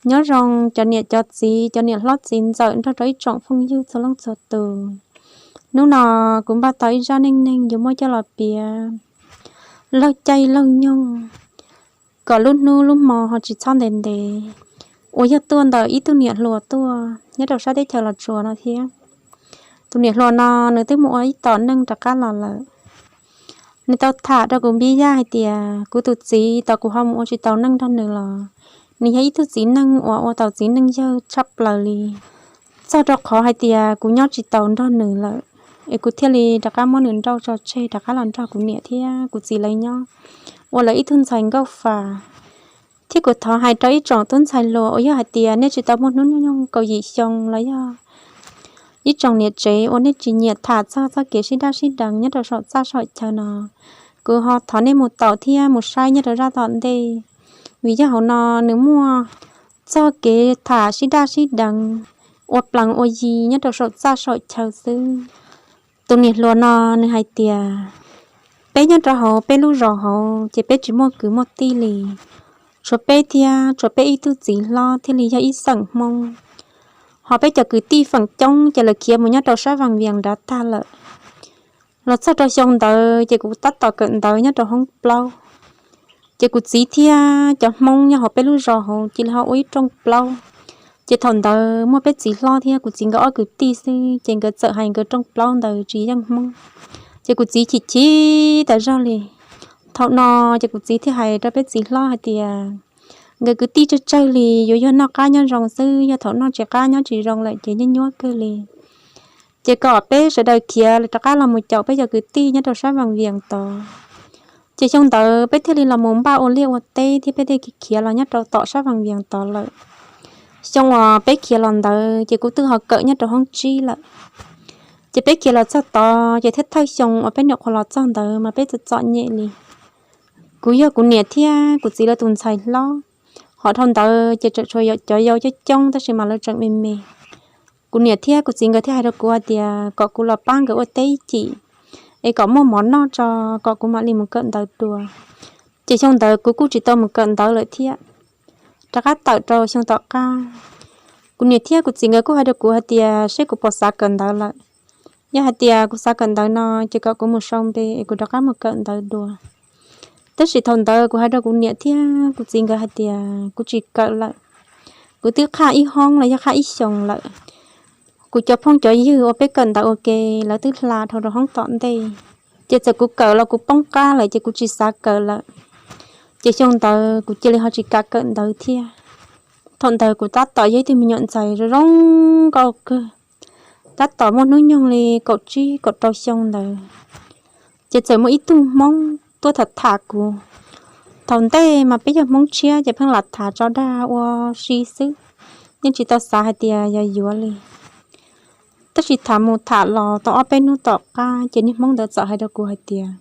Nyob zoo cov niam cov txiv, cov niam hlob txiv ntxawm nrog rau ib tsoom phooj ywg txhua leej txhua tus. Hnub no kuv npaj tau ib zaj neej neeg yuav muab coj los piav laug caij laug nyoog, kom lub hnub lub hmo ho tsis txhob ntev ntev, uas yog tuaj ntawm ib tug niam hluas tuaj nyob rau sab teb chaws Los Tsuas no thiab. Tus niam hluas no nws twb mus ua ib tom neej rov qab los lawm. Nws tau tham rau kuv npib yaj hais tias kuv tus txiv tau kuv ho mus ua tsis tau neej nrog nws los nws yog ib tug txiv neej uas ua tau txiv neej yawg tshaj plaws li. Txog rau qhov hais tias kuv nyob tsis tau nrog nws lawm, es kuv thiaj li rov qab muab nws nrauj tso tseg rov qab los nrog kuv niam thiab kuv txiv lawv nyob ua lawv ib tug ntxhais nkauj fa. Thiab kuv thov hais rau ib tsoom tub ntxhais hluas uas yog hais tias nej tsis tau muaj hnub nyoog kaum yim xyoo los yog ib tsoom niam tsev uas nej tsis nyiam tham txog txoj kev sib daj sib deev nyob rau saum txaj saum chaw no, kuv ho thov nej mus taum thiab mus saib nyob rau zaj tom ntej, vim yog hauv no nws muaj txoj kev tham sib daj sib deev ua plees ua yi nyob rau saum txaj saum chaw xwb. Tus niam hluas no nws hais tias peb nyob rau hauv peb lub zos hauv ces peb tsis muaj kwv muaj tij li, tshuav peb thiab tshuav peb ib tug txiv hlob thiaj li yog ib xeem Hmoob. Ho peb cov kwv tij feem coob ces lawv khiav mus nyob rau sab Vaj Vias nrad tag lawm. Los txog rau xyoo ntawd ces kuv tab tom kawm ntawv nyob rau hoob plaub, ces kuv txiv thiab cov Hmoob nyob hauv peb lub zos hauv cia li ho ua ib rooj plaub. Ces thaum ntawd muaj peb txiv hlob thiab kuv txiv nkawd ob kwv tij xwb ces nkawd txawm hais nkawd rooj plaub ntawd tsis yeej Hmoob. Ces kuv txiv chim chim tas zog li. Thaum no ces kuv txiv thiaj hais rau peb txiv hlob hais tias nkawd kwv tij tsawg tsawg li yuav yog noj qab nyob zoo xwb, yog thaum noj tsis qab nyob tsis zoo lawm ces nyuaj nyuaj kawg li. Ces kom peb sawv daws khiav rov qab los mus caum peb cov kwv tij nyob rau sab Vaj Vias tod. Ces xyoo ntawd peb thiaj li los mus npaj ua liaj ua teb thiab peb thiaj khiav los nyob rau tom sab Vaj Vias tod lawm. Xyoo uas peb khiav los ntawd ces kuv twb ho kawm nyob rau hoob tsib lawm. Ces peb khiav los txog tod ces thiaj thawj xyoo uas peb nyuam qhuav los txog ntawd mas peb txom txom nyem li. Kuv yog kuv niam thiab kuv txiv lawv tus ntxhais hlob, ho dhau ntawd ces tseem tshuav cov yau coob coob tab sis mas lawv tseem me me. Kuv niam thiab kuv txiv nkawd thiaj hais rau kuv hais tias kom kuv los pab nkawd ua teb ib chim, es kom muaj mov noj tso, kom kuv mam li mus kawm ntawv dua. Ces xyoo ntawd kuv kuj tsis tau mus kawm ntawv lawm thiab, rov qab tawm rau xyoo tom qab. Kuv niam thiab kuv txiv nkawd kuj hais rau kuv hais tias seb kuv puas xav kawm ntawv lawm. Yog hais tias kuv xav kawm ntawv no ces kom kuv mus sau npe es kuv rov qab mus kawm ntawv dua. Tab sis thaum ntawd kuv hais rau kuv niam thiab kuv txiv nkawd hais tias kuv tsis kawm lawm. Kuv twb qhaj ib hoob los yog qhaj ib xyoos lawm. Kuv cov phooj cov ywg uas peb kawm ntawv ua ke lawv twb hla dhau rau hoob tom ntej, ces txawm kuv kawm los kuv poob qab lawm ces kuv tsis xav kawm lawm. Ces xyoo ntawd kuv cia li ho tsis kam kawm ntawv thiab. Thaum ntawd kuv tab tom yog ib tug me nyuam ntxhais zoo zoo nkauj kawg, tab tom muaj hnub nyoog li kaum tsib kaum rau xyoo ntawd. Ces txawm muaj ib tug Hmoob tuaj tham tham kuv. Thaum ntej mas peb yog Hmoob tshiab ces pheej lam tham tso dag ua si xwb, yeej tsis tau xav hais tias yog yuav li. Tab sis tham mus tham los tau ob peb hnub tom qab ces niag Hmoob ntawd txawm hais rau kuv hais tias,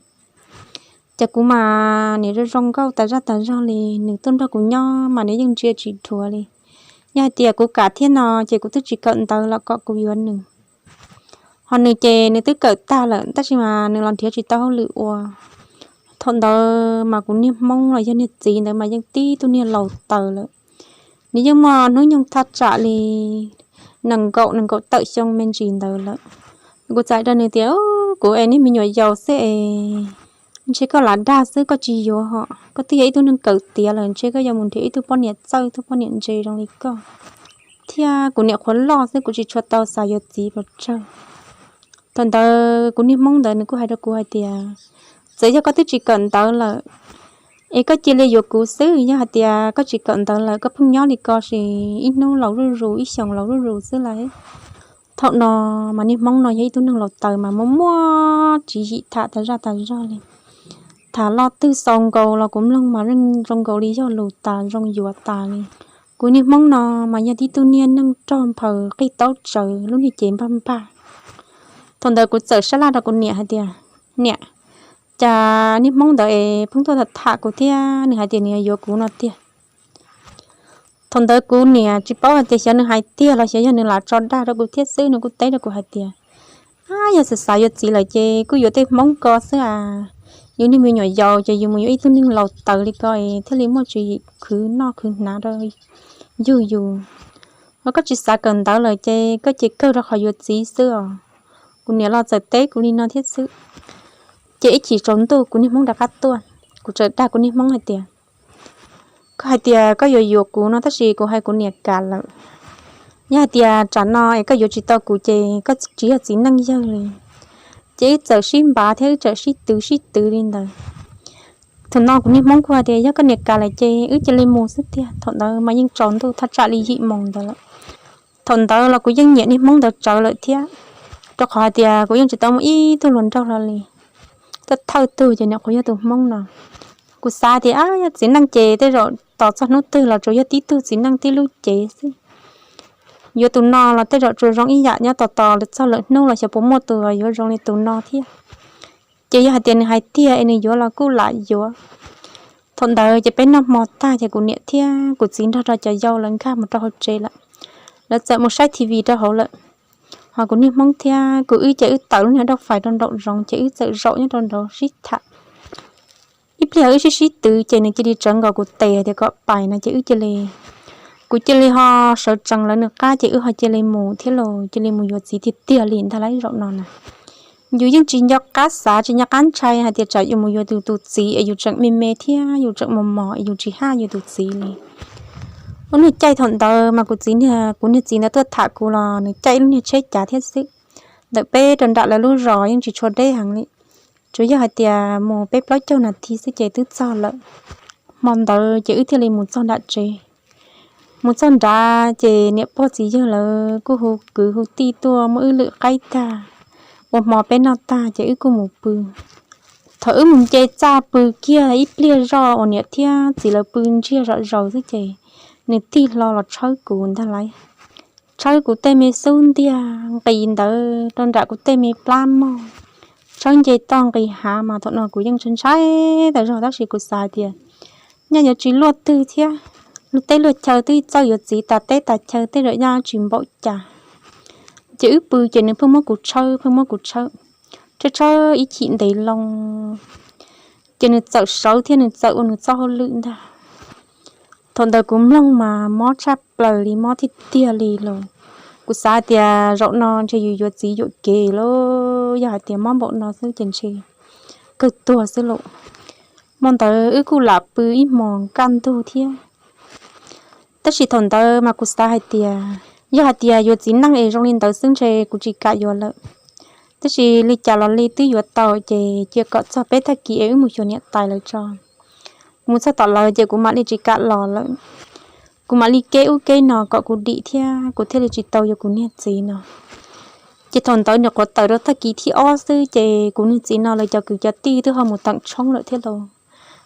cas kuv mas nws zoo zoo nkauj tas zaj tas zog li, nws tuaj nrog kuv nyob mas nws yeej ntsia tsis dhuav li. Yog hais tias kuv kam thiab no ces kuv twb tsis kawm ntawv los kom kuv yuav nws. Ho nws ces nws twb kawm tag lawm tab sis mas nws los nrhiav tsis tau hauj lwm ua. Thaum ntawd mas kuv niag Hmoob los yog niag txiv ntawd mas yeej tib tug niag laus taws lawm. Nws yeej muaj hnub nyoog thaj tsam li nees nkaum nees nkaum tawm xyoo me ntsis ntawd lawm. Kuv txawm hais rau nws tias, kuv es niag me nyuam yaus xwb es, ntshe koj lam dag xwb koj tsis yuav hos, koj twb yog ib tug neeg kawm tiav lawm ntshe koj yuav mus nrhiav ib tug poj niam txawj ib tug poj niam ntse zoo li koj. Thiab kuv niam qhuav loj xwb kuv tsis tshua tau xav yuav txiv pes tsawg. Thaum ntawd kuv niag Hmoob ntawd nws kuj hais rau kuv hais tias, txawm yog koj twb tsis kawm ntawv lawm es koj cia li yuav kuv xwb, yog hais tias koj tsis kawm ntawv lawm koj pheej nyob li ko ces ib hnub laus zuj zus ib xyoos laus zuj zus xwb lauj. Thaum no mas niag Hmoob no yog ib tug neeg laus taws mas muaj muaj tswv yim tham tas zaj tas zog li. Tham lo twg xaus nkaus los kuv mloog mas zoo nkaus li yog lus tas zoo yuav tas li. Kuv niag Hmoob no mas yog tib tug niag neeg rog nphaws qij taub tsawv lub niag cev npag npag. Thaum ntawd kuv txawm sab laj rau kuv niam hais tias, niam, cas niag Hmoob ntawd es pheej tuaj tham kuv thiab nws hais tias nws yuav kuv no tiag. Thaum ntawd kuv niam tsis paub hais tias xyov nws hais tiag los xyov yog nws lam tso dag rau kuv thiab xwb, nws kuj teb rau kuv hais tias, a, yog xav xav yuav txiv lawm ces kuj yuav tej Hmoob ko xwb as. Yus niag me nyuam yaus ces yus mus yuav ib tug neeg laus taws li ko thiaj li muaj tswv yim khwv noj khwv hnav rau yug yus, koj tsis xav kawm ntawv lawm ces koj ces kawg rau qhov yuav txiv xwb os. Kuv niam los txawm teb kuv li no thiab xwb. Ces ib chim tsaus ntuj kuv niag hmoob rov qab tuaj, kuv txawm dag kuv niag hmoob hais tias, koj hais tias koj yuav yuav kuv no tab sis kuv hais kuv niam kam lawm. Yog hais tias tsam no es koj yuav tsis tau kuv ces koj tsis yog txiv neej yawg li. Ces wb txawm sib npav thiab wb txawm sib twv sib twv li ntawd. Thaum no kuv niag hmoob kuj hais tias yog koj niam kam lawm ces wb cia li mus xwb tiag. Thaum ntawd mas yeej tsaus ntuj thaj tsam li yim moos ntawd lawm. Thaum ntawd los kuv yeej nyiam niag hmoob ntawd tsawv lawm thiab, rau qhov hais tias kuv yeej tsis tau muaj ib tug hluas nraug hlo li. Thawj thawj tug ces niam qhuav yog tus hmoob no. Kuv xav tias yog txiv neej ces tej zaum tos txog hnub twg los tsuas yog tib tug txiv neej tib lub cev xwb. Yuav tus no los tej zaum tsuas zoo ib yam nyob tos tos txog lawm hnub los xyov puas muaj tus yuav zoo li tus no thiab. Ces yog hais tias nws hais tiag es nws yuav los kuj lam yuav. Thaum ntawd ces peb noj hmo tag ces kuv niam thiab kuv txiv nrog rau cov yau lawv nkag mus rau hauv tsev lawm. Lawv txawm mus saib T V rau hauv lawm. Ho kuv niag hmoob thiab kuv wb ces wb tawm lub niag dauj fais rau nraum zoov ces wb txawm zaum nyob rau nraud sib tham. Ib pliag wb sib sib twv ces nws cia li tsawv nkaus kuv tes tias kom pais no ces wb cia li, kuv cia li ho sawv tsees lawv nws qab ces wb ho cia li mus thiab los cia li mus yuav txiv tiag tiag li ntag lauj zaum no na. Yus yeej tsis nco qab xav tsis nco qab ntshai hais tias tsam yus mus yuav tus tus txiv es yus tseem me me thiab yus tseem mos mos es yus tsis haj yus tus txiv li. Lub niag caij thaum ntawd mas kuv txiv, kuv niag txiv ntawd tuaj tham kuv los nws caij ib lub niag tsheb cav thiab xwb. Ntawm peb rau nram lawv lub zos yeej tsis tshua deb heev li, tsuas yog hais tias mus peb plaub caug nas this xwb ces twb txog lawm. Hmo ntawd ces wb thiaj li mus txog nram tsev. Mus txog nrad ces niam pog txiv yawg lawv kuj hu kwv hu tij tuaj muab wb lwm qaib tag, ua hmo peb noj tag ces wb kuj mus pw. Thaum wb mus nce txaj pw kiag ib pliag zoj uas niam thiab txiv lawv pw ntsiag zom zaws xwb ces nws tig hlo los tshawb kuv ntag lauj. Tshawb kuv tej me xub ntiag nqis ntawd rau nram kuv tej me plab mog, tshawb nce toj nqis hav mas thaum no kuv yeej ntshai ntshai tas zog tab sis kuv xav hais tias nyaj yuav tsis luaj twg thiab, luag teb luag chaw twb txawj yuav txiv tas teb tas chaw tej zaum nyaj tsis npaum cas. Ces wb pw ces nws pheej muab kuv tshawb pheej muab kuv tshawb, tshawb tshawb ib chim ntev loo, ces nws txawm sawv thiab nws txawm ua nws txoj hauj lwm ntag. Thaum ntawd kuv mloog mas mob tshaj plaws li, mob tiag tiag li los. Kuv xav hais tias zaum no ntshe yus yuav txiv yuam kev lauj, yog hais tias mob npaum no xwb ces ntshe kawg tuag xwb lauj. Hmo ntawd wb kuj lam pw ib hmos kaj ntug thiab. Tab sis thaum ntawd mas kuv xav hais tias yog hais tias yuav txiv neej es zoo li ntawd xwb ntshe kuv tsis kam yuav lawm. Tab sis li cas los li twb yuav tau ces cia kom txog peb tag kis es wb mus xyuas niam tais lawv tso. Kuv mus txog tom lawv ces kuv mam li tsis kam los lawm. Kuv mam li keb ub keb no kom kuv dim thiab kuv thiaj li tsis tau yuav kuv niag txiv no. Ces thaum ntawd nyuam qhuav tawm rau tag kis thib ob xwb ces kuv niag txiv no lawv cov kwv cov tij twb ho mus teem tshoob lawm thiab lauj.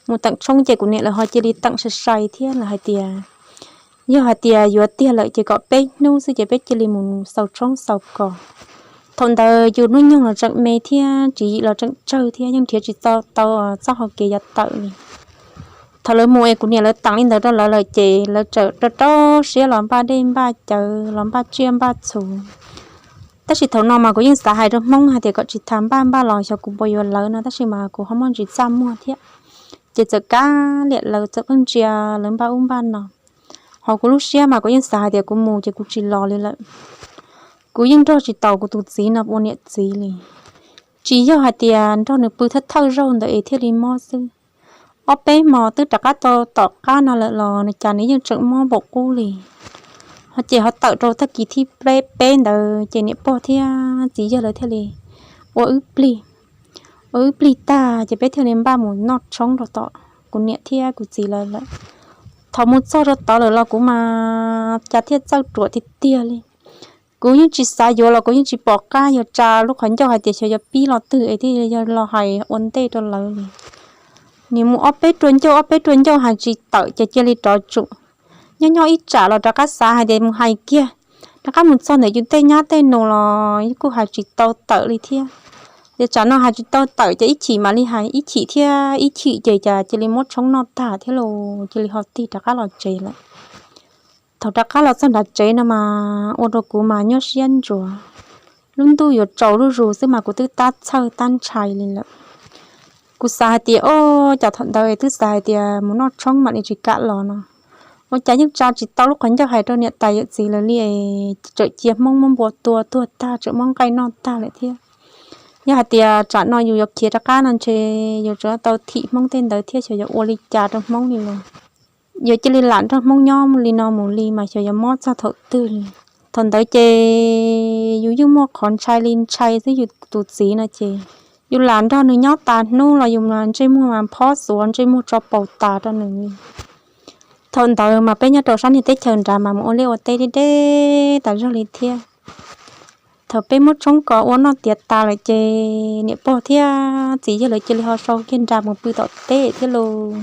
Mus teem tshoob ces kuv niam lawv ho cia li teem sai sai thiab lawv hais tias yog hais tias yuav tiag lawm ces kom peb hnub xwb ces peb cia li mus xaus tshoob xaus kos. Thaum ntawd yus hnub nyoog los tseem me thiab tswv yim los tseem tsawg thiab yeej nrhiav tsis tau txoj hau kev yuav tawm li. Thaum lawv mus es kuv niam lawv teem li ntawd rau lawv lawm ces lawv txawm rau rau siab los npaj dej npaj cawv los npaj tsiaj npaj txhu. Tab sis thaum no mas kuv yeej xav hais rau Hmoob hais tias kom tsis tas npaj npaj los xyov kuv puas yuav lawv no tab sis mas kuv ho muaj ntsis txaj muag thiab. Ces txawm kav liam lawv txawm pheej ntsia lawv npaj ub npaj no. Hauv kuv lub siab mas kuv yeej xav hais tias kuv mus ces kuv tsis los li lawm. Kuv yeej nrog tsis taus kuv tus txiv no ua niam txiv li. Tsis yog hais tias nrog nws pw thawj thawj zaug ntawd es thiaj li mob xwb. Ob peb hmos twb rov qab tau tom qab no lawm los nws cas nws yeej tseem mob npaum qub li. Ho ces ho tawm rau tag kis thib peb ntawd ces niam pog thiab txiv yawg lawv thiaj li ua wb plig. Ua wb plig tag ces peb thiaj li npaj mus noj tshoob rau tom kuv niam thiab kuv txiv lawv lawm. Thaum mus txog rau tod lawm los kuv mas cas thiaj txawj ruam tiag tiag li. Kuv yeej tsis xav yuav los kuv yeej tsis pom qab yuav tsa lub qhov ncauj hais tias xyov yuav pib los twg es thiaj yog los hais ua ntej rau lawv li. Nim mus ob peb rua ncauj ob peb rua ncauj hais tsis tawm ces cia li rov tsum. Nyob nyob ib tsam los rov qab xav hais tias mus hais kiag, rov qab mus txog ntawm yus tej nyab tej nus los kuj hais tsis tau tawm li thiab. Ces tsam no hais tsis tau tawm ces ib chim mam li hais ib chim thiab ib chim ces cas cia li muab tshoob noj tag thiab los cia li ho tig rov qab los tsev lawm. Thaum rov qab los txog nram tsev no mas ua rau kuv mas nyuaj siab ntsuav. Lub ntuj yuav tsaus zuj zus xwb mas kuv twb tab txhawj tab ntshai li lawm. Kuv xav hais tias o, cas thaum ntawd twb xav hais tias mus noj tshoob mam li tsis kam los no, Ua cas yeej tsa tsis tau lub qhov ncauj hais rau niam tais yawm txiv lawv li, txawm cia Hmoob muab npua tua tuag tag, txawm muab nqaij noj tag lawm thiab. Yog hais tias tsam no yus yuav khiav rov qab no ntshe yus tsuas tau thim Hmoob tej ntawd thiab xyov yuav ua li cas rau Hmoob li los. Yus cia li lam nrog Hmoob nyob li no mus li mas xyov yuav mob txog thaum twg li. Thaum ntawd ces yus yeej muaj qhov ntshai li ntshai xwb, yus tus txiv no ces yus lam nrog nws nyob tas hnub los yus mas ntsej muag mas phob xuav, ntsej muag tso paus tas rau nws li. Thaum ntawd mas peb nyob rau sab niag teb chaws nrad mas mus ua liaj ua teb deb deb tas zog li thiab. Thaum peb muab tshoob kos ua noj tiav tas lawm ces niam pog thiab txiv yawg lawv cia li ho sau kiag nra mus pw tom teb thiab lauj.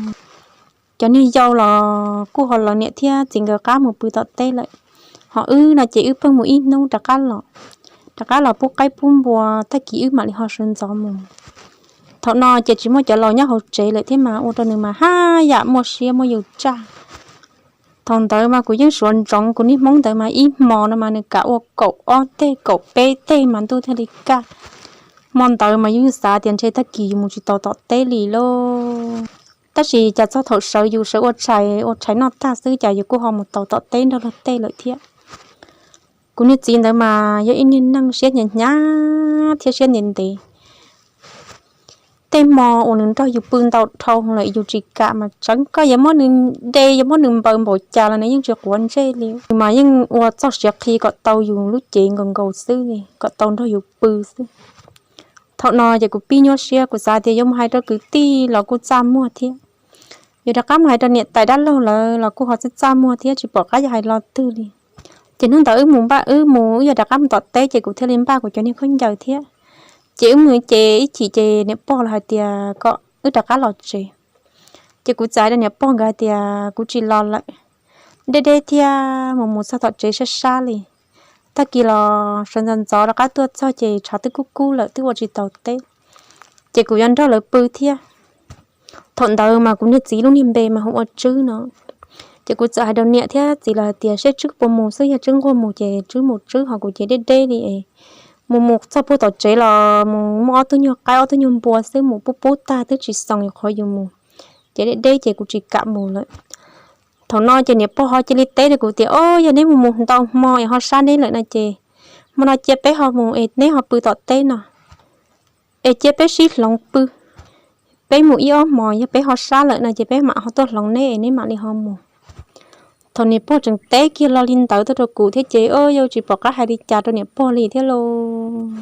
Cov niag yau los kuj ho lawv niam thiab txiv nkawd qab mus pw tom teb lawm. Ho wb no ces wb pheej mus ib hnub rov qab los, rov qab los pub qaib pub npua, tag kis wb mam li ho sawv ntxov mus. Thaum no ces tsis muaj cov laus nyob hauv tsev lawm thiab mas ua rau nws mas haj yam muaj siab muaj yus tsaj. Thaum ntawd mas kuv yeej suav ntsoov kuv niag Hmoob ntawd mas ib hmo no mas nws kam ua kaum ob teg kaum peb teg mas ntuj thiaj li kaj. Hmo ntawd mas yus xav tias ntshe tag kis yus mus tsis tau tom teb li lauj. Tab sis cas txog thaum sawv yus sawv ua tshais ua tshais noj tag xwb cas yus kuj ho mus tau tom teb nrog luag tej lawm thiab. Kuv niag txiv ntawd mas yog ib niag neeg siab hnyav hnyav thiab siab ntev ntev. Tej hmo uas nws nrog yus pw ntau dhau lawm yus tsis kam mas tseev koj yuav muab nws de yuav muab nws npaws npaum cas los nws yeej tsis quav ntsej li. Nws mas yeej ua txoj siav qhi kom tau yus lub cev nkaus nkaus xwb li, kom tau nrog yus pw xwb. Thaum no ces kuv pib nyuaj siab, kuv xav tias yuav mus hais rau kwv tij los kuj txaj muag thiab, yuav rov qab mus hais rau niam tais dab laug lawv los kuj ho txaj txaj muag thiab, tsis pom qab yuav hais lo twg li. Ces hnub ntawd wb mus npaj wb mus wb yog rov qab mus tom teb ces kuv thiaj li npaj kuv cov niag khaub ncaws thiab. Ces wb mus ces ib chim ces niam pog los hais tias kom wb rov qab los tsev. Ces kuv txawm hais rau niam pog nkawd hais tias kuv tsis los lawm, deb deb thiab mus mus txog tom tsev sab sab li. Tag kis los sawv ntxov ntxov rov qab tuaj txog ces tshav twb kub kub lawm twb ua tsis tau teb. Ces kuv yuav nrog lawv pw thiab. Thaum ntawd mas kuv niag txiv lub niag npe mas hu ua Tswb no. Ces kuv txawm hais rau niam thiab txiv lawv hais tias seb Tswb puas mus xwb, yog Tswb nquag mus ces Tswb mus Tswb, ho kuv ces deb deb li es mus mus txog puag tom tsev los mus muaj ob tug nyuag qaib ob tug nyuag npua xwb, mus pub pub tag twb tsis xoo li qhov yus mus, ces deb deb ces kuv tsis kam mus lawm. Thaum no ces niam pog ho cia li teb rau kuv tias, o, yog neb mus mus ntau hmo es ho sab neb lawm no ces hmo no cia peb ho mus es neb ho pw tom teb no, es cia peb sib hloov pw. Peb mus ib ob hmos yog peb ho sab lawm no ces peb mam ho tuaj hloov neb es neb mam li ho mus. Thaum niam pog tseem teb kiag lo li ntawd tuaj rau kuv thiab ces, o, yus tsis pom qab hais li cas rau niam pog li thiab lauj.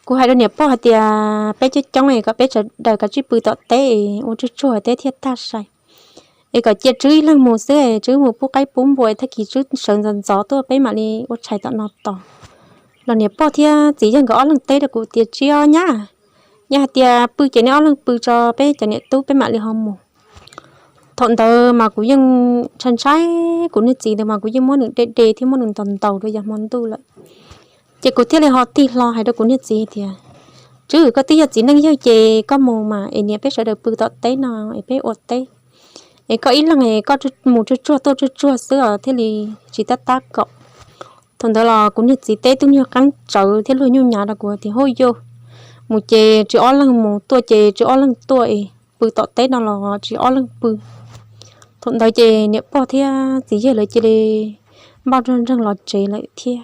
Kuv hais rau niam pog hais tias peb coob coob es kom peb sawv daws kav tsij pw tom teb es ua tsuag tsuag teb thiaj tag sai, es kom cia Tswb ib leeg mus xwb es Tswb mus pub qaib pub npua, tag kis Tswb sawv ntxov ntxov tuaj peb mam li ua tshais tom no tos. Los niam pog thiab txiv yawg nkawd ob leeg teb rau kuv tias, tsis os nyab, yog hais tias pw ces neb ob leeg pw tso, peb cov niam tub peb mam li ho mus. Thaum ntawd mas kuv yeej ntshai ntshai kuv niag txiv ntawd mas kuv yeej muab nws de de thiab muab nws ntaus ntaus rau yav hmo ntuj lawm. Ces kuv thiaj li ho tig hlo hais rau kuv niag txiv tias, Tswb, koj twb yog txiv neej yawg ces koj mus mas es niam peb sawv daws pw tom teb no es peb ua teb, es koj ib leeg es koj mus tsuag tsuag tuaj tsuag tsuag xwb os thiaj li tsis tab tab kaum. Thaum ntawd los kuv niag txiv teb tub nyuag qeeb tsawv thiab luag nyuj nyav rau kuv tias, hauj yauj, mus ces tsis ob leeg mus, tuaj ces tsis ob leeg tuaj es pw tom teb no los tsis ob leeg pw. Thaum ntawd ces niam pog thiab txiv yawg lawv cia li npaj nrog nreeg los tsev lawm thiab.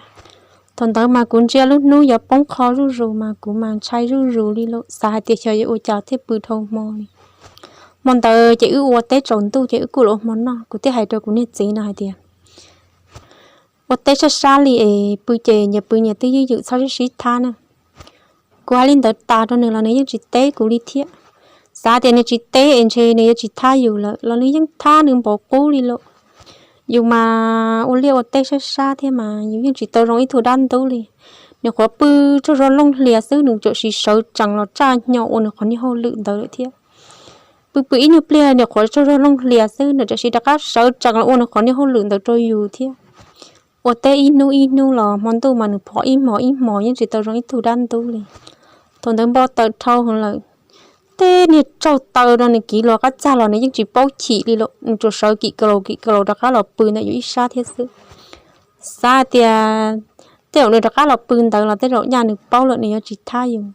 Thaum ntawd mas kuv ntsia lub hnub yuav poob qho zuj zus mas kuv mas ntshai zuj zus li lawm, xav hais tias xyov yuav ua cas thiaj pw dhau hmo li. Hmo ntawd ces wb ua teb tsaus ntuj ces wb kuj los ua hmo noj, kuv thiaj hais rau kuv niag txiv no hais tias, ua teb sab sab li es pw ces nyias pw nyias twj ywm, txhob sib sib thab na. Kuv hais li ntawd tas rau nws los nws yeej tsis teb kuv li thiab. Xav tias nws tsis teb es ntshe nws yuav tsis thab yus lawm los nws yeej thab nws npaum qub li lawm. Yus mas ua liaj ua teb sab sab thiab mas yus yeej tsis tau zoo ib tug dab ntub li. Nws qhuav pw tsaug zog looj hlias xwb nws txawm sis sawv tsees los txaj nyo ua nws qhov niag hauj lwm ntawd lawm thiab. Pw pw ib nyuag pliag nws qhuav tsaug zog looj hlias xwb nws txawm sis rov qab sawv tsees los ua nws qhov niag hauj lwm ntawd rau yus thiab. Ua teb ib hnub ib hnub los hmo ntuj mas nws phov ib hmos ib hmos yeej tsis tau zoo ib tug dab ntub li. Thaum ntawd npau taws dhau heev lawm, tej niag tsaug taw no nws kiv los qab txag los nws yeej tsis paub chim li lawm, nws tsuas sawv kim ka laus kim ka laus rov qab los pw ntawm yus ib sab thiab xwb. Xav tias tej zaum nws rov qab los pw ntawd los tej zaum nyaj nws paub lawm nws yuav tsis thab yus.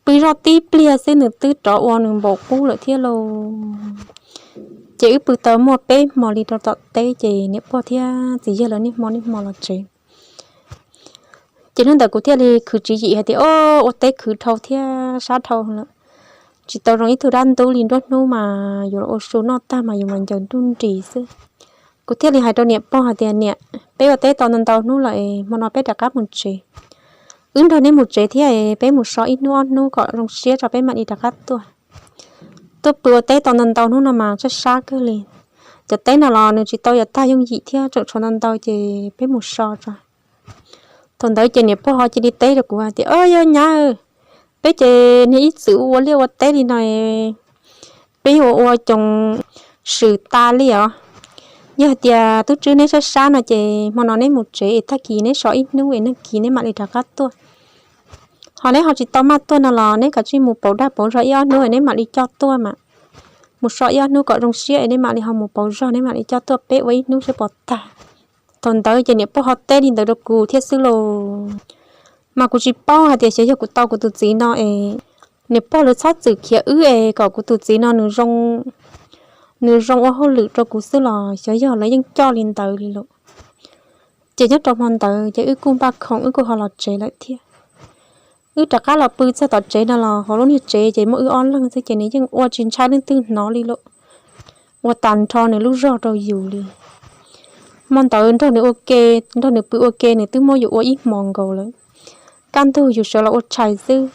Pw zoj tib pliag xwb nws twb rov ua nws npaum qub lawm thiab lauj. Ces wb pw tau muaj peb hmo li rau tom teb ces niam pog thiab txiv yawg lawv niaj hmo niaj hmo los tsev. Ces hnub ntawd kuv thiaj li khwv tswv yim hais tias, o, ua teb khwv dhau thiab sab dhau lawm, tsis tau zoo ib tug dab ntub li, nruab hnub mas yus los ua su noj tag mas yus mas ncaws nruj nris xwb. Kuv thiaj li hais rau niam pog hais tias, niam, peb ua teb tau ntau ntau hnub lawm, hmo no peb rov qab mus tsev. Wb nrog neb mus tsev thiab, peb mus so ib hnub ob hnub kom zoo siab tso peb mam li rov qab tuaj. Tuaj pw ua teb tau ntau ntau hnub no mas tshaib sab kawg li. Cov teb no los nws tsis tau yuav tag yooj yim thiab, tseem tshuav ntau ntau ces peb mus so tso. Thaum ntawd ces niam pog ho cia li teb rau kuv hais tias, o, yog nyab, peb ces niag ib txwm ua liaj ua teb li no, peb ua ua coos swm tas li os. Yog hais tias tub tswb neb sab sab no ces hmo no neb mus tsev es tag kis neb so ib hnub es nag kis neb mam li rov qab tuaj. Ho neb ho tsis tau maj tuaj no los neb kav tsij mus pauv dag pauv zog ib ob hnub es neb mam li coj tuaj mas. Mus so ib ob hnub kom zoo siab es neb mam li ho mus pauv zog, neb mam li coj tuaj peb ua ib hnub seb puas tag. Thaum ntawd ces niam pog ho teb li ntawd rau kuv thiab xwb los. Mas kuv tsis paub hais tias xyov yog kuv tau kuv tus txiv no es niam pog lawv txhob txwm khiav wb es kom kuv tus txiv no nws zoo ua hauj lwm rau kuv xwb los xyov yog lawv yeej coj li ntawd li lawm. Ces nyob rau hmo ntawd ces wb kuj npaj khoom wb kuj ho los tsev lawm thiab. Wb rov qab los pw txog tom tsev no los hauv lub niag tsev ces muaj wb ob leeg xwb ces nws yeej ua tsis ntshai leej twg hnov li lawm. Ua tas nrho nws lub zog rau yus li. Hmo ntawd nrog nws ua ke, nrog nws pw ua ke nws twb muab yus ua ib hmos nkaus lawm. Kaj ntug yus sawv los ua tshais xwb,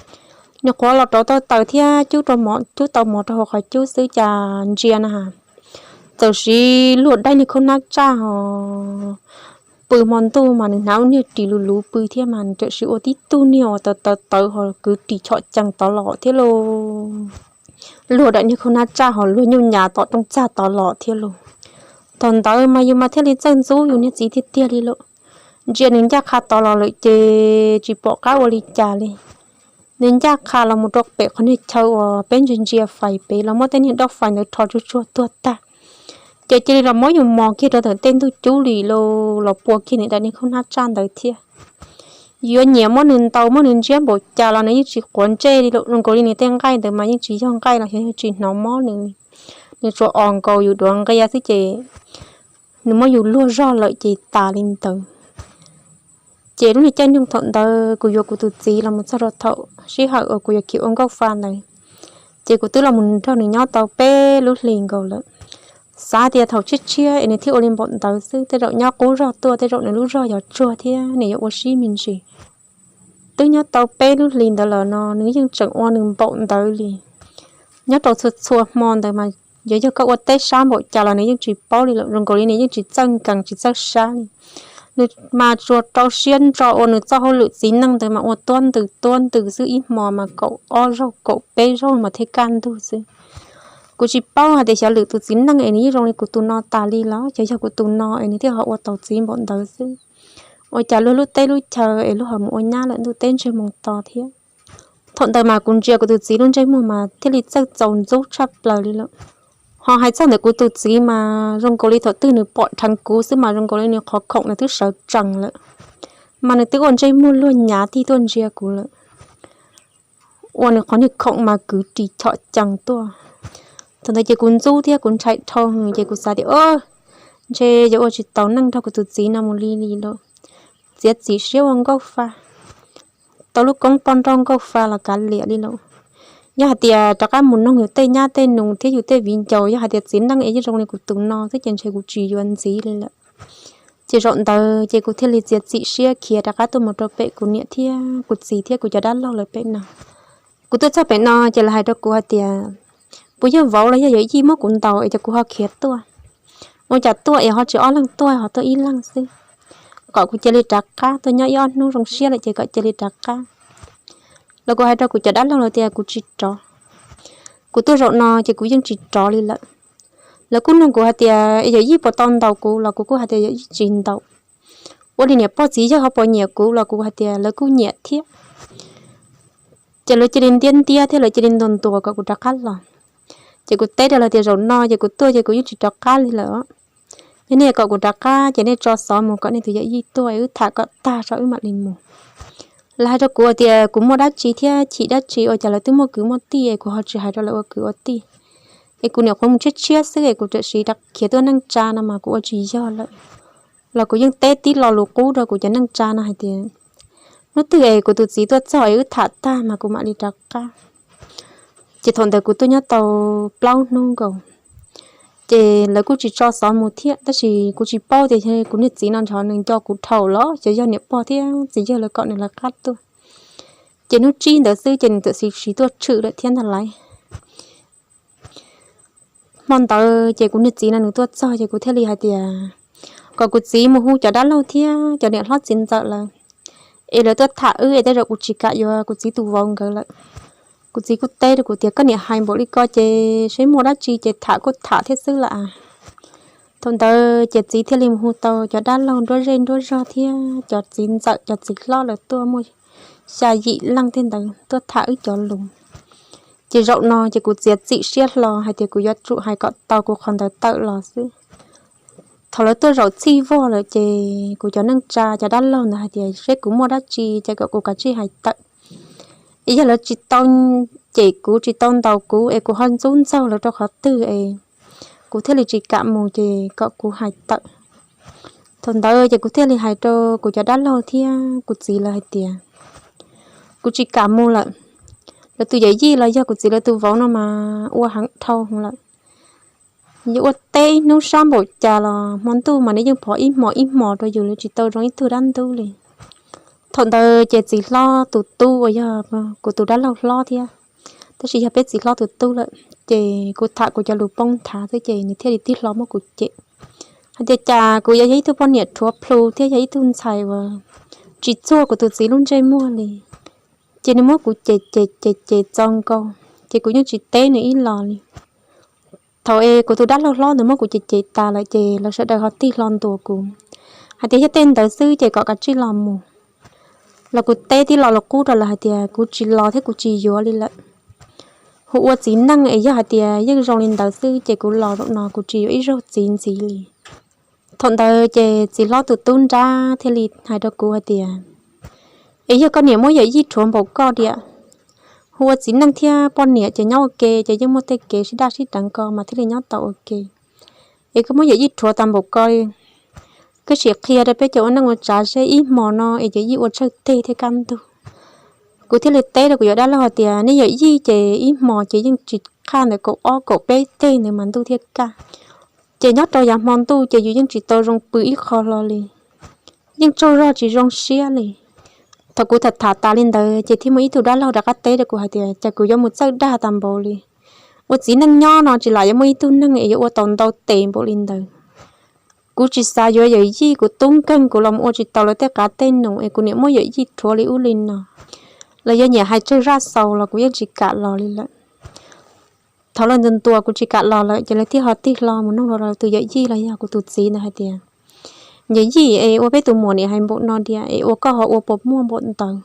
nws qhuav los rauv tau taws thiab cub rau mov, cub tau mov rau hauv qhov cub xwb cas ntsia na has, txawm siv luag daim niag khaub hnab tsaj hos. Pw hmo ntuj mas nws hnav ua niag ris luv luv pw thiab mas nws txawm siv ua tib tug niag uas tawv tawv tawv hos kwv ris chom cees tod los thiab lauj. Luag daim niag khaub hnab tsaj hos luag nyuj nyav tom rooj txag tod los thiab lauj. Thaum ntawd mas yus mas thiaj li txawj ntxub yus niag txiv tiag tiag li lawm. Ntsia nws ncaj qha tod los lawm ces tsis pom qab ua li cas li. Nws ncaj qha los mus rau pem qhov niag chaw uas peb ntsia ntsia fais pem los muab tej niag daub fais ntawd rho tsuag tsuag tuag tag. Ces cia li los muab yus mos kiag rau ntawm tej ntug cub li los pua kiag nws daim niag khaub hnab tsaj ntawd thiab. Yuav nyiam muab nws ntaus muab nws ntsiab npaum cas los nws yeej tsis quav ntsej li lawm, zoo nkaus li nws tej nqaij ntawd mas yeej tsis yog nqaij los xyov yog tsis hnov mob nws li. Nws tsuas os nkaus yus duav nqia xwb ces nws muab yus luag zog lawm ces tas li ntawd. Ces lub niag caij nyoog thaum ntawd kuv yuav kuv tus txiv los mus txog rau thaum sij hawm uas kuv yuav khiav ua nkauj fa ntawd, ces kuv twb los mus nrog nws nyob tau peb lub hlis nkaus lawm. Xav tias thaum tshiab tshiab es nws thiaj ua li npaum ntawd xwb, tej zaum nyob qub zog tuaj tej zaum nws lub zog yuav tsuag thiab nws yuav ua sib me ntsis. Twb nyob tau peb lub hlis ntawd lawm no nws yeej tseem ua nws npaum ntawd li. Nyob rau txhua txhua hmo ntawd mas yog, yog koj ua teb sab npaum cas los nws yeej tsis paub li lawm, zoo nkaus li nws yeej tsis txawj nkees tsis txawj sab li. Nws mas tsuas rau siab ntso ua nws txoj hauj lwm txiv neej ntawd mas ua tuab ntws tuab ntws xwb, ib hmo mas kaum ob zaug kaum peb zaug mas thiaj kaj ntug xwb. Kuv tsis paub hais tias xyov lwm tus txiv neej es nws yeej zoo li kuv tus no tas li los xyov yog kuv tus no es nws thiaj ho ua tau txiv npaum ntawd xwb. Ua cas luag lub teb lub chaw es luag ho mus ua nyab lawm ntuj teb ntseg moo to thiab. Thaum ntawd mas kuv ntsia kuv tus txiv lub ntsej muag mas thiaj li txawj txaus ntxub tshaj plaws li lawm. Ho hais txog ntawm kuv tus txiv mas zoo nkaus li thaum twg nws pom dheev kuv xwb mas zoo nkaus li nws qhov khoom nws twb sawv tsees lawm, mas nws twb ua ntsej muag luag nyav tig tuaj ntsia kuv lawm, ua nws qhov niag khoom mas kwv ris chom cees tuaj. Thaum ntawd ces kuv ntxub thiab kuv ntshai dhau ces kuv xav tias, o, ntshe yuav ua tsis tau neej nrog kuv tus txiv no mus li li lawm. Txiav txim siab ua nkauj fa, tau lub koob poj nrauj nkauj fa los kav liam li lawm. Yog hais tias rov qab mus noog yus tej nyab tej nus thiab yus tej viv ncaus, yog hais tias txiv neej es yeej zoo li kuv tus no xwb ces ntshe kuv tsis yuav ntxiv li lawm. Ces zaum ntawd ces kuv thiaj li txiav txim siab khiav rov qab tuaj mus rau pem kuv niam thiab kuv txiv thiab kuv cov dab laug lawv pem no. Kuv tuaj txog pem no ces lawv hais rau kuv hais tias, puas yog vauv los yog yawm yij muab kuv ntaus es cov kuv ho khiav tuaj? Ua cas tuaj es ho tsis ob leeg tuaj ho tuaj ib leeg xwb? Kom kuv cia li rov qab tuaj nyob ib ob hnub zoo siab lawm ces kom cia li rov qab. Los kuv hais rau kuv cov dab laug lawv tias kuv tsis rov. Kuv tuaj zaum no ces kuv yeej tsis rov li lawm. Lawv kuj nug kuv hais tias yawm yij puas tau ntaus kuv los kuv kuj hais tias yawm yij tsis ntaus. Ua li niam pog txiv yawg ho puas nyiam kuv los kuv hais tias lawv kuj nyiam thiab. Ces lawv cia li ntiab ntiab thiab lawv cia li ntuas ntuas kom kuv rov qab los. Ces kuv teb rau lawv tias zaum no ces kuv tuaj ces kuv yeej tsis rov qab li lawm. Yog nej kom kuv rov qab ces nej tso xov mus kom nej tus yawm yij tuaj wb tham kom tag tso wb mam li mus. Lawv hais rau kuv tias kuv muaj dab tsi thiab chim dab tsi ua cas lawv twb muaj kwv muaj tij es kuv ho tsis hais rau lawv ua kwv ua tij. es kuv niam qhuav mus tshiab tshiab xwb es kuv tam sim rov khiav tuaj neej tsa no mas kuv ua tsis yog lawm. Los kuv yeej teb tib lo lus qub rau kuv cov neej tsa no hais tias, hnub twg es kuv tus txiv tuaj txog es wb tham tag mas kuv mam li rov qab. Ces thaum ntawd kuv tuaj nyob tau plaub hnub nkaus, ces lawv kuj tsis tso xov mus thiab, tab sis kuv tsis paub tias kuv niag txiv no nrov nws nco kuv dhau los xyov yog niam pog thiab txiv yawg lawv kom nws lawv qab tuaj. Ces hnub tsib ntawd xwb ces nws tam sim tuaj tshwm lawm thiab ntag lauj. Hmo ntawd ces kuv niag txiv no nws tuaj txog ces kuv thiaj li hais tias kom kuv txiv mus hu cov dab laug thiab cov niam hlob txiv ntxawm lawm, es lawv tuaj tham wb es tej zaum kuv tsis kam yuav kuv txiv tus vauv nkawd lawm. Kuv txiv kuj teb rau kuv tias koj niam hais npaum li ko ces seb muaj dab tsi ces tham kuj tham thiab xwb lawm. Thaum ntawd ces txiv thiaj li mus hu tau cov dab laug nruab zej nruab zog thiab cov txiv ntxawm cov txiv hlob lawv tuaj muaj xya yim leej tej ntawd tuaj tham wb cov lus. Ces zaum no ces kuv txiav txim siab hlo hais tias kuv yuav tsum hais kom tau kuv qhov ntawd tawm los xwb. Thaum lawv tuaj zaum txhij vog lawm ces kuv cov neej tsa cov dab laug ntawd hais tias seb kuv muaj dab tsi ces kom kuv kav tsij hais tawm, es yog lawv tsis tau cem kuv tsis tau ntaus kuv es kuv ho ntxub ntxaug lawv rau qhov twg es kuv thiaj li tsis kam mus ces kom kuv hais tawm. Thaum ntawd ces kuv thiaj li hais rau kuv cov dab laug thiab kuv txiv lawv hais tias kuv tsis kam mus lawm. Lawv tus yawm yij los yog kuv txiv lawv tus vauv no mas ua heev dhau lawm. Yuav ua teb ib hnub sab npaum cas los hmo ntuj mas nws yeej phov ib hmos ib hmos rau yus li, tsis tau zoo ib tug dab ntub li. Thaum ntawd ces txiv hlob tus tub uas yog kuv tus dab laug hlob thiab, tab sis yog peb txiv hlob tus tub lawm, ces kuv tham kuv cov lus poob nthav xwb ces nws thiaj li tig hlo muab kuv cem hais tias cas kuv yuav yog ib tug poj niam rhuav plhu thiab yog ib tug ntxhais uas tsis txuag kuv tus txiv lub ntsej muag li. Ces nws muab kuv cem cem cem cem txaus nkaus, ces kuv yeej tsis teb nws ib los li. Thaum es kuv tus dab laug hlob ntawd muab kuv cem cem tas lawm ces lawv sawv daws ho tig hlo ntuas kuv hais tias yog tej ntawd xwb ces kom kav tsij los mus. Los kuv teb tib lo lus qub rau lawv hais tias kuv tsis los thiab kuv tsis yuav li lawm. Hu ua txiv neej es yog hais tias yeej zoo li ntawd xwb ces kuv los zaum no kuv tsis yuav ib zaug txiv ntxiv li. Thaum ntawd ces txiv hlob tus tub nrab thiaj li hais rau kuv hais tias, es yog koj niam muab yawm yij rhuav npaum koj diam, hu ua txiv neej thiab poj niam ces nyob ua ke ces yeej muaj tej kev sib daj sib deev ko mas thiaj li nyob tau ua ke. Es koj muab yawm yij rhuav tas npaum ko, koj sim qhia rau peb cov ua neej ua tsav seb ib hmos no es yawm yij ua tsawg teg thiab kaj ntug. Kuv thiaj li teb rau kuv cov dab laug hais tias nej yawm yij ces ib hmos ces yeej tsis qaj ntawm kaum ob kaum peb teg ntawd mas ntuj thiaj kaj. Ces nyob rau yav hmo ntuj ces yus yeej tsis tau zoo pw ib qho hlo li, yeej tsaug zog tsis zoo siab li. Thaum kuv tham tham tas li ntawd ces thiaj muaj ib tug dab laug rov qab teb rau kuv hais tias cas kuv yuav mus txawj dag tas npaum li. Ua txiv neej nyob no tsis lam yuav muaj ib tug neeg es yuav ua tau ntau tes npaum li ntawd. Kuv tsis xav yuav yawm yij, kuv tub nkeeg kuv los ua tsis tau lawv tej qav tej num es kuv niam muab yawm yij rhuav li ub li no. Lawv yuav nyiam hais tsawg zaj xaus los kuv yeej tsis kam los li lawm. Thaum lawv ntuas ntuas kuv tsis kam los lawm ces lawv thiaj ho tig hlo mus nug rau lawv tus yawm yij los yog kuv tus txiv ntawd hais tias, yawm yij es ua peb tus muam niam hais npaum no diam es ua koj ho ua puas muaj npaum ntawd.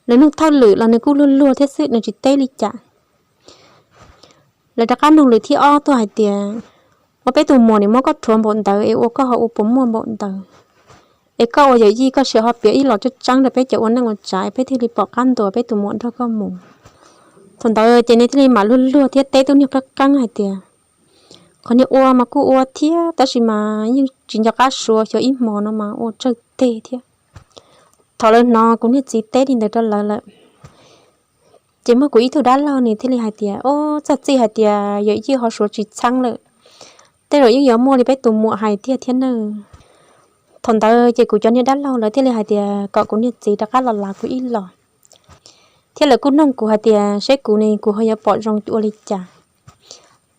Lawv nug thawj lwm los nws kuj luag luag thiab xwb, nws tsis teb li cas. Lawv rov qab nug lwm thib ob tuaj hais tias, ua peb tus muam niam muab koj rhuav npaum ntawd es ua koj ho ua puas muaj npaum ntawd, es koj ua yawm yij koj sim ho piav ib los tseeb tseeb rau peb cov ua neej ua tsav es peb thiaj li pom qab ntuas peb tus muam nrog koj mus. Thaum ntawd ces nws thiaj li mam luag luag thiab teb tub niag qeeb qeeb hais tias, qhov niag ua mas kuj ua thiab tab sis mas yeej tsis nco qab suav, xyov ib hmo no mas ua tsawg teg thiab. Thaum lawv hnov kuv niag txiv teb li ntawd rau lawv lawm, ces muaj kuv ib tug dab laug nws thiaj li hais tias, o, txog txij hais tias yawm yij ho suav tsis txheeb lawm, tej zaum yeej yuav muaj li peb tus muam hais tiag thiab nawb. Thaum ntawd ces kuv cov niag dab laug lawv thiaj li hais tias kom kuv niag txiv rov qab los lav kuv ib los, thiab lawv kuj noog kuv hais tias seb kuv ne kuv ho yuav pom zoo ua li cas.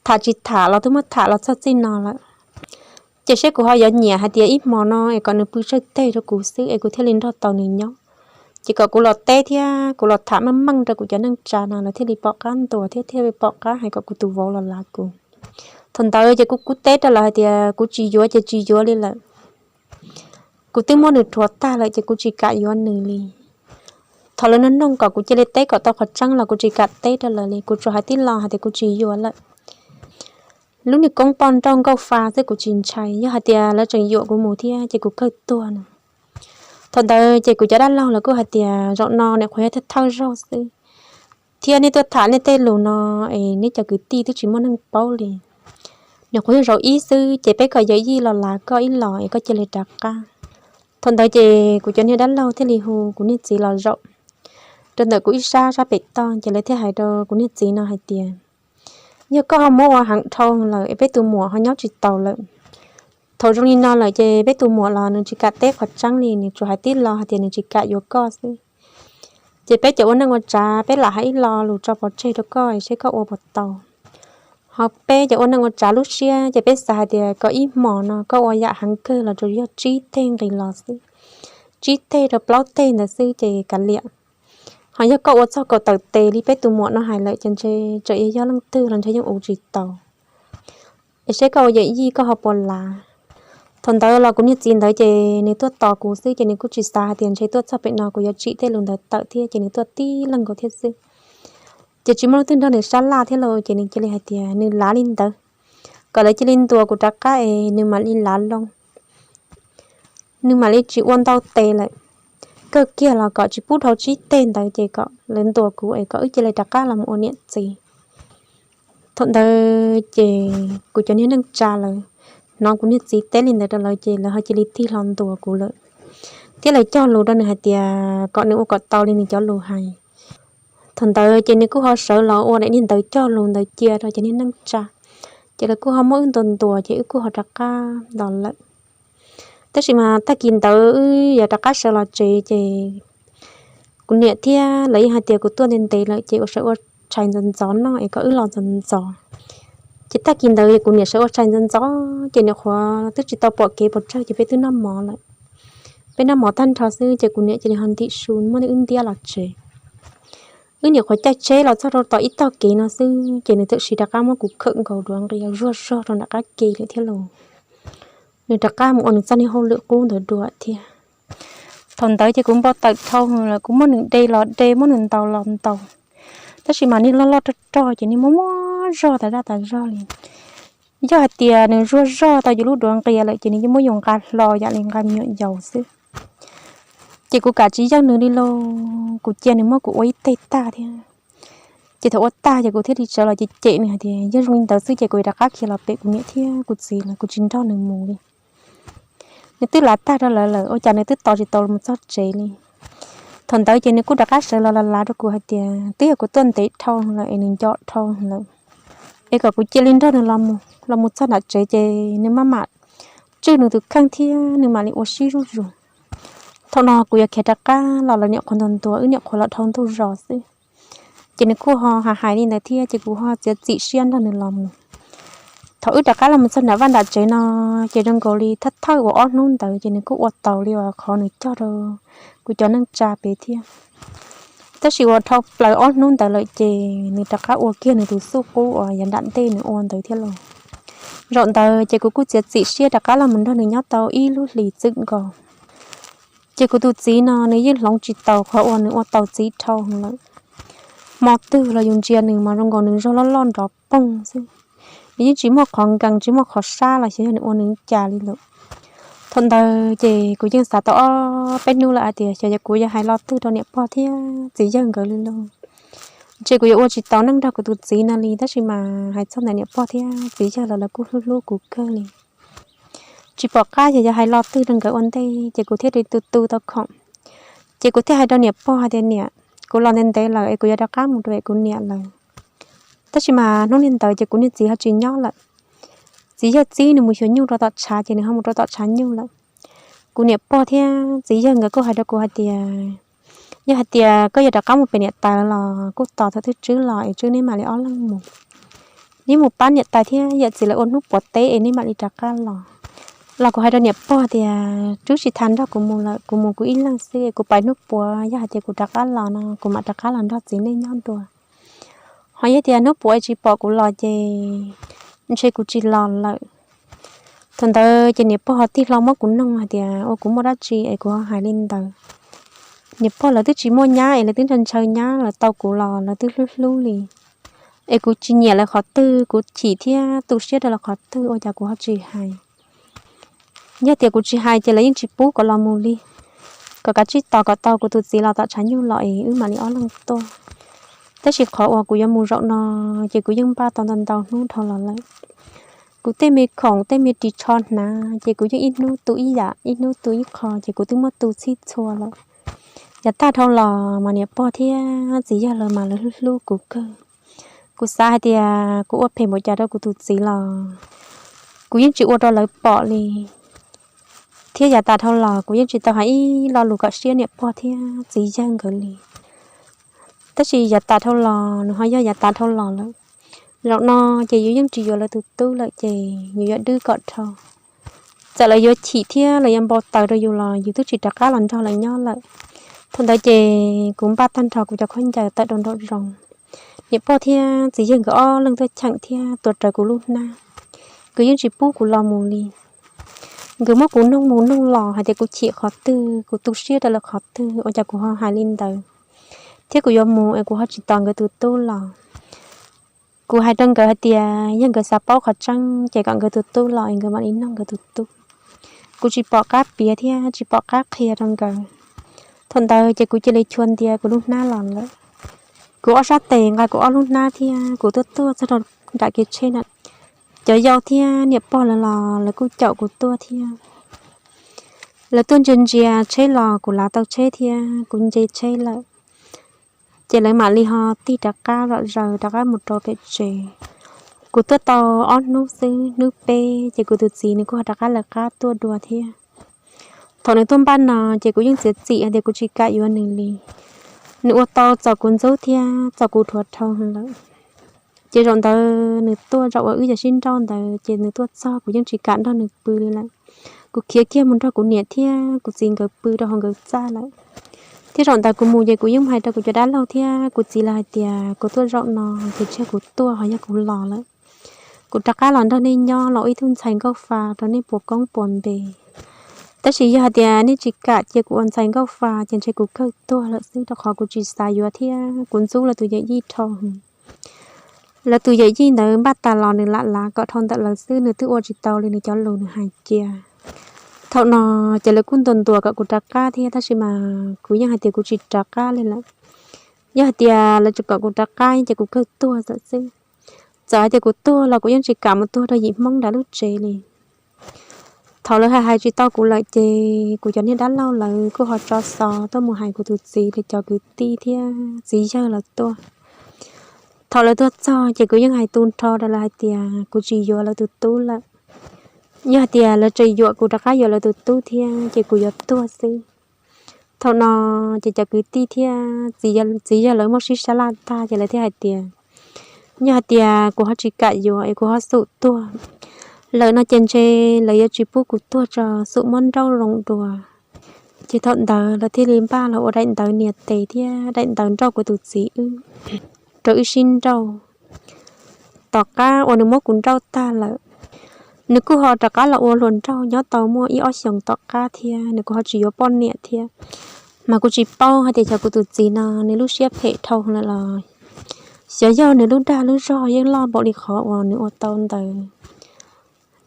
Tham tsis tham los twb muab tham los txog txij no lawm, ces seb kuv ho yuav nyiam hais tias ib hmo no es kom nws pw tsawg teg rau kuv xwb es kuv thiaj li nrog tau nws nyob. Ces kom kuv los teb thiab kuv los tham meej meej rau kuv cov neej tsa no lawv thiaj li pom qab ntuas thiab thiaj li pom qab hais kom kuv tus vauv los lav kuv. Thaum ntawd ces kuv kuj teb rau lawv hais tias kuv tsis yuav ces tsis yuav li lawm. Kuv twb muab nws rhuav tag lawm ces kuv tsis kam yuav nws li. Thaum lawv nug noog kom kuv cia li teb kom tau qhov tseeb los kuv tsis kam teb rau lawv li, kuv tsuas hais tib lo hais tias kuv tsis yuav lawm. Lub niag koob poj nrauj nkauj fa xwb kuv tsis ntshai, yog hais tias lawv tseem yuam kuv mus thiab ces kuv kawg tuag no. Thaum ntawd ces kuv cov dab laug lawv kuj hais tias zaum no nim qhuav yog thawj thawj zaug xwb, thiab nej tuaj tham nej tej lus no es nej cov kwv tij twb tsis muaj neeg paub li. Nyuam qhuav yog zaum ib xwb ces peb kom yawm yij los lav koj ib los es koj cia li rov qab. Thaum ntawd ces kuv cov niag dab laug thiaj li hu kuv niag txiv los zaum rau ntawm kuv ib sab sab pem toj, ces lawv thiaj hais rau kuv niag txiv no hais tias, yog koj ho muab ua heev dhau lawm es peb tus muam ho nyob tsis taus lawm. Thaum zoo li no lawm ces peb tus muam los nws tsis kam teb qhov tseeb li, nws tsuas hais tib lo hais tias nws tsis kam yuav koj xwb. Ces peb cov ua neej ua tsav peb lam hais ib lo lus tso pov tseg rau koj seb koj ua puas tau. Ho peb cov ua neej ua tsav lub siab ces peb xav hais tias kom ib hmos no koj ua yam heev kawg los tsuas yog tsib teg nqis los xwb, tsib teg rau plaub teg ntawd xwb ces kav liam. Ho yog koj ua txog kaum tawm tes li peb tus muam no hais lawm ces ntshe tseem yog leej twg los ntshe yeej ua tsis tau. Es seb koj ua yawm yij koj ho puas lav. Thaum ntawd los kuv niag txiv ntawd ces nws tuaj tos kuv xwb ces nws kuj tsis xav hais tias ntshe tuaj txog pem no kuv yuav tsim tej lus ntawd tawm thiab ces nws tuaj tib leeg nkaus thiab xwb. Ces tsis muaj leej twg nrog nws sab laj thiab lauj, ces nws cia li hais tias nws lav li ntawd, kom lawv cia li ntuas kuv rov qab es nws mam li lav loo. Nws mam li tsis ua ntau tes lawm, kawg kiag los kom tsis pub dhau tsib teg ntawd ces kom lawv ntuas kuv es kom wb cia li rov qab los mus ua niam txiv. Thaum ntawd ces kuv cov niag neej tsa lawv hnov kuv niag txiv teb li ntawd rau lawv ces lawv ho cia li tig hlo ntuas kuv lawm, thiab lawv cog lus rau nws hais tias kom nws ua kom tau li nws cov lus hais. Thaum ntawd ces nws kuj ho sawv los ua daim niag ntawv cog lus ntawd cia rau cov niag neej tsa, ces lawv kuj ho muab wb ntuas ntuas ces wb kuj ho rov qab los lawm. Tab sis mas tag kis ntawd wb yuav rov qab sawv los tsev ces kuv niam thiab lawv yeej hais tias kuv tuaj ntev ntev lawm ces ua sawv ua tshais ntxov ntxov noj es kom wb los ntxov ntxov. Ces tag kis ntawd kuv niam sawv ua tshais ntxov ntxov ces nyuam qhuav twb tsis tau pom kev pes tsawg ces peb twb noj mov lawm. Peb noj mov tag nrho xwb ces kuv niam cia li ho ntim su muab wb ntiab los tsev. Wb nyuam qhuav caij tsheb los txog rau tom ib tog kev no xwb ces nws txawm siv rov qab muab kuv khawm nkaus duav nqia zuag zog rau nram qab ke lawm thiab lauj. Nws rov qab mus ua nws txoj niag hauj lwm qub ntawd dua thiab. Thaum ntawd ces kuv npau taws dhau lawm, kuv muab nws de los de, muab nws ntaus los ntaus, tab sis mas niag loj loj rog rog ces niag muaj muaj zog tas zaj tas zog li. Yog hais tias nws zuag zog tau yus lub duav nqia lawm ces nws yeej muab yus nqa hlo yam li nqa me nyuam yaus xwb. Ces kuv kam tsis yeej nws li lauj, kuv cia nws muab kuv ua ib teg tag thiab. Ces thaum ua tag ces kuv thiaj li sawv los cem cem nws hais tias yog zoo li ntawd xwb ces kuv yuav rov qab khiav los pem kuv niam thiab kuv txiv lawm, kuv tsis nrog nws mus li. Nws twb lav tag rau lawv lawm ua cas nws twb tos tsis tau los txog tsev li. Thaum ntawd ces nws kuj rov qab sawv los lav lav rau kuv hais tias twb yog kuv tuaj ntev dhau lawm es nws nco dhau lawm, es kom kuv cia li nrog nws los mus, los mus txog nram tsev ces nws maj mam tswj nws tus kheej thiab nws mam li ua sib zuj zus. Thaum no kuv yuav khiav rov qab los lawv nyuam qhuav ntuas ntuas wb nyuam qhuav los dhau ntug zos xwb. Ces nws kuj ho hais hais li ntawd thiab ces kuv ho txiav txim siab nrog nws los mus. Thaum wb rov qab los mus txog nram vaj nram tsev no ces zoo nkaus li thawj thawj uas ob hnub ntawd ces nws kuj ua taus li uas qhov nws cog rau kuv cov neej tsa pem thiab. Tab sis uas dhau plaws ob hnub ntawd lawm ces nws rov qab ua kiag nws tus xuj qub uas yav nram ntej nws ua ntawd thiab lauj. Zaum ntawd ces kuv kuj txiav txim siab rov qab los mus nrog nws nyob tau ib lub hlis txwm nkaus. Ces kuv tus txiv no nws yeej hloov tsis tau qhov uas nws ua tau txiv dhau lawm. Hmo twg los yus ntsia nws mas zoo nkaus nws zog loj loj nrov poog xwb. Nws yeej tsis muaj qhov nkees tsis muaj qhov sab los xyov yog nws ua nws cas li lawm. Thaum ntawd ces kuv yeej xav tau ob peb hnub lawm hais tias xyov yog kuv yuav hais lo twg rau niam pog thiab txiv yawg nkawd li lauj. Ntshe kuv yuav ua tsis tau neej nrog kuv tus txiv no li, tab sis mas hais txog ntawm niam pog thiab txiv yawg lawv, lawv kuj hlub hlub kuv kawg li. Tsis pom qab yog yuav hais lo twg rau nkawd ua ntej ces kuv thiaj li tu tu tau khoom. Ces kuv thiaj hais rau niam pog hais tias niam, kuv los ntev ntev lawm es kuv yuav rov qab mus rau pem kuv niam lawm. Tab sis mas hnub niag ntawd ces kuv niag txiv ho tsis nyob lawm. Txiv yawg txib nws mus xyuas nyuj rau tom tshav ces nws ho mus rau tom tshav nyuj lawm. Kuv niam pog thiab txiv yawg nkawd kuj hais rau kuv hais tias yog hais tias koj yuav rov qab mus pem niam tais los kuj tos thaum twg Tswb los es Tswb neb mam li ob leeg mus. Neb mus pab niam tais thiab yawm txiv lawv ua hnub puav teb es neb mam li rov qab los. Los kuv hais rau niam pog tias Tswb tsis tham nrog kuv mus lawm, kuv mus kuv ib leeg xwb es kuv pais hnub puav, yog hais tias kuv rov qab los no kuv mam rov qab los nrog txiv nej nyob dua. Ho yog tias hnub puav es tsis pom kuv los ces ntshe kuv tsis los lawm. Thaum ntawd ces niam pog ho tig hlo muab kuv noog hais tias ua kuv muaj dab tsi es kuv ho hais li ntawd. Niam pog lawv twb tsis muaj nyab es lawv twb ntshaw ntshaw nyab, lawv tau kuv los lawv twb hlub hlub li. Es kuv tsis nyiam lawv qhov twg, kuv chim thiab tu siab rau lawv qhov twg ua cas kuv ho tsis hais. Yog tias kuv tsis hais ces lawv yeej tsis pub kom los mus li, kom kav tsij tos kom tau kuv tus txiv los tom tshav nyuj los es wb mam li ob leeg tuaj. Tab sis qhov uas kuv yuav mus zaum no ces kuv yeej npaj tau ntau ntau hnub dhau los lawm. Kuv tej me khoom tej me ris tsho hnav ces kuv yeej ib hnub tu ib yam, ib hnub tu ib qho, ces kuv twb muab tu txhij txhua lawm. Yav tag dhau los mas niam pog thiab txiv yawg lawv mas lawv hlub hlub kuv kawg. Kuv xav hais tias kuv ua phem npaum cas rau kuv tus txiv los kuv yeej tsis ua rau lawv pom li. Thiab yav tas dhau los kuv yeej tsis tau hais ib lo lus kom siab niam pog thiab txiv yawg nkawd li. Tab sis yav tas dhau los nws ho yog yav tas dhau los lawm. Zaum no ces yus yeej tsis yuav lawv tus tub lawm ces yus yuav dwb kom dhau. Txawm lawv yuav chim thiab lawv yuav npau taws rau yus los yus twb tsis rov qab los nrog lawv nyob lawm. Thaum ntawd ces kuv npaj tag nrho kuv cov khaub ncaws tawm rau nraum zoov. Niam pog thiab txiv yawg nkawd ob leeg tuaj cheem thiab tuav rawv kuv lub hnab. Nkawd yeej tsis pub kuv los mus li. Nkawd muab kuv noog mus noog los hais tias kuv chim qhov twg, kuv tu siab rau lawv qhov twg ua cas kuv ho hais li ntawd, thiab kuv yuav mus es kuv ho tsis tos nkawd tus tub los. Kuv hais rau nkawd hais tias yog nkawd xav paub qhov tseeb ces kom nkawd tus tub los es nkawd mam li nug nkawd tus tub. Kuv tsis pom qab piav thiab tsis pom qab qhia rau nkawd. Thaum ntawd ces kuv cia li chua ntia kuv lub hnab los lawm. Kuv ob sab tes nqa kuv ob lub hnab thiab kuv tuaj tuaj txog rau nram kev tsheb na. Cov yau thiab niam pog lawv los lawv kuj caum kuv tuaj thiab. Lawv tuaj ntsia ntsia tsheb los kuv lav tau tsheb thiab kuv nce tsheb lawm. Ces lawv mam li ho tig rov qab zom zaws rov qab mus rau pem tsev. Kuv tuaj tau ob hnub xwb, hnub peb ces kuv tus txiv nws kuj ho rov qab lawv qab tuaj dua thiab. Thaum nws tuaj npaj no ces kuv yeej txiav txim hais tias kuv tsis kam yuav nws li. Nws ua tau txaus kuv ntxub thiab txaus kuv dhuav dhau lawm. Ces zaum ntawd nws tuaj zaum uas wb yuav sib nrauj ntawd ces nws tuaj txog kuv yeej tsis kam nrog nws pw li lawm. Kuv khiav kiag mus nrog kuv niam thiab kuv txiv nkawd pw rau hauv nkawd txaj lawm. Thiab zaum ntawd kuv mus ces kuv yeej hais rau kuv cov dab laug thiab kuv txiv lawv hais tias kuv tuaj zaum no ces tsis yog kuv tuaj ho yog kuv los lawm. Kuv rov qab los nrog nej nyob los ua ib tug ntxhais nkauj fa rau nej puas koob puas npe. Tab sis yog hais tias nej tsis kam cia kuv ua ntxhais nkauj fa ces ntshe kuv kawg tuag lawm xwb rau qhov kuv tsis xav yuav thiab kuv ntxub lawv tus yawm yij dhau. Lawv tus yawm yij ntawd npaj tas los nws lam lav kom dhau ntawm lawv xwb, nws twb ua tsis tau li nws cov lus nws hais cia. Thaum no ces lawv kuj ntuas ntuas kom kuv rov qab thiab tab sis mas kuv yeej hais tias kuv tsis rov qab li lawm. Yog hais tias lawv tseem kom kuv rov qab ces kuv kawg tuag txawm xwb. Txawm hais tias kuv tuag los kuv yeej tsis kam mus tuag rau yim Hmoob nram lub tsev li. Thaum lawv hais hais tsis tau kuv lawm ces kuv cov niag dab laug lawv kuj ho tso xov tuaj mus hais kuv tus txiv li cov kwv tij thiab txiv yawg lawv tuaj. Thaum lawv tuaj txog ces kuv yeej hais tu nrho rau lawv hais tias kuv tsis yuav lawv tus tub lawm. Yog hais tias lawv tseem yuam kuv rov qab yuav lawv tus tub thiab ces kuv yuav tuag xwb. Thaum no ces cov kwv tij thiab txiv yawg lawv muab sib sab laj tag ces lawv thiaj hais tias yog hais tias kuv ho tsis kam yuav es kuv ho xum tuag lawm no ces ntshe lawv yuav tsis pub kuv tuag tso, xum muab nrauj zoo dua. Ces thaum ntawd lawv thiaj li npaj los ua daim ntawv nias tes thiab daim ntawv nrauj kuv tus txiv wb rau wb sib nrauj. Tom qab uas nws muab kuv nrauj tag lawm, nws kuj ho rov qab los ua hluas nraug nyob tau muaj ib ob xyoos tom qab thiab nws kuj ho tsis yuav poj niam thiab. Mas kuv tsis paub hais tias xyov kuv tus txiv no nws lub siab phem dhau lawm los xyov yog nws lub dag lub zog yeej loj npaum li qhov uas nws ua tau ntawd.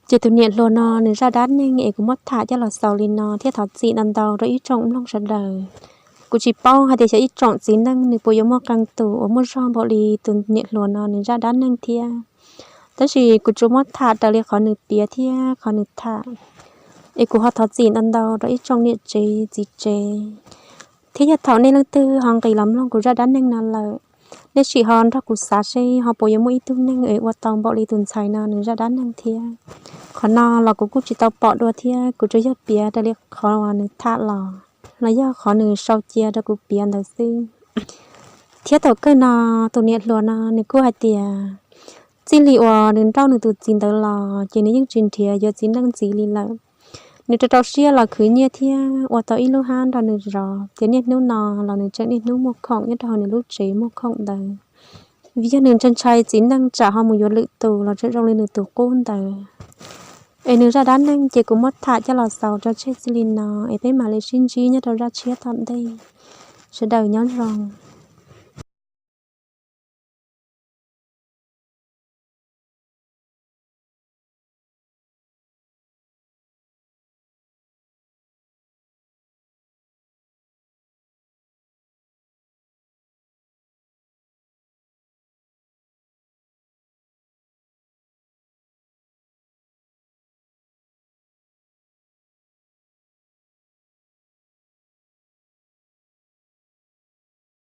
Ces tus niam hluas no nws zaj dab neeg es kuv muab tham coj los xaus li no thiab thov txim ntau ntau rau ib tsoom mloog sawv daws. Kuv tsis paub hais tias xyov ib tsoom txiv neej nws puas yuav muaj qee tus uas muaj zog npaum li tus niam hluas no nws zaj dab neeg thiab. Tab sis kuv tsuas muab tham raws li qhov nws piav thiab qhov nws tham. Es kuv ho thov txim ntau ntau rau ib tsoom niam tsev txiv tsev. Thiab yog thaum nej leej twg ho nqis los mloog kuv zaj dab neeg no lawm, nej sim ho nrog kuv xav seb ho puas yuav muaj ib tug neeg es ua tau npaum li tus ntxhais no nws zaj dab neeg thiab. Qhov no los kuv kuj tsis tau pom dua thiab kuv tsuas yog piav raws li qhov uas nws tham los, los yog qhov nws sau cia rau kuv piav ntawd xwb. Thiab thaum kawg no tus niam hluas no nws kuj hais tias txij li uas nws nrauj nws tus txiv ntawd los ces nws yeej tsis nrhiav yuav txiv neej ntxiv li lawm. Nws rau rau siab los khwv nyiaj thiab ua tau ib lub hab nrog nws zov ces niaj hnub no los nws tseem niaj hnub muaj khoom nyob rau hauv nws lub tsev muaj khoom ntawd. Vim yog nws ntshai ntshai txiv neej tsam ho mus yuav lwm tus los tseem zoo li nws tus qub ntawd. Es nws zaj dab neeg ces kuv muab tham coj los xaus tso tseg txij li no es peb mam li sib ntsib nyob rau zaj tshiab tom ntej. Sawv daws nyob zoo.